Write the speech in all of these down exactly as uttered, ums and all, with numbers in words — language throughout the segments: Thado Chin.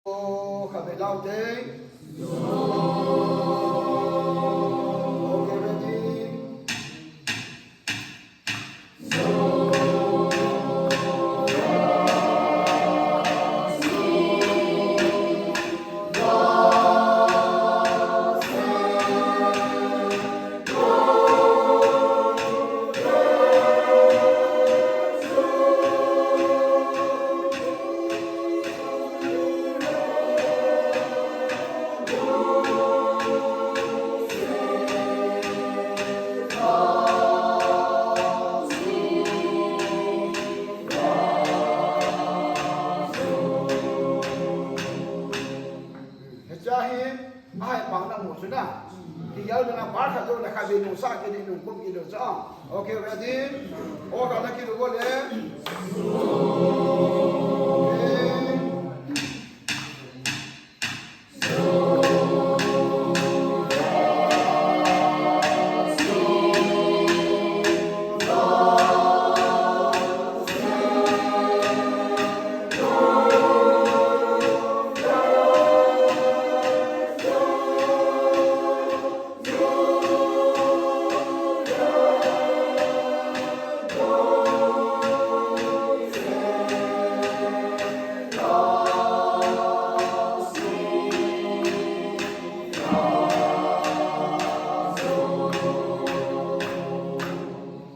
Oh, khatvei lau te. Okay, ready. Hiche hi, ahepang na mu chu na. Kigel na bar khat jou na khatvei nung sa kit in nung kum kit lou chu. Okay, ready? O khat na kit lou le. Okay.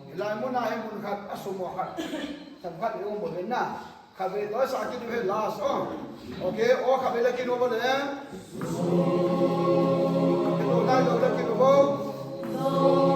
Hilai mun a hi mun khat, asum mo khat, sam khat i um bou hin na. Khatvei toh sa kit u hi last, oh. Okay, o khatvei le kit u bou le. Kit u lai lou le kit u bou.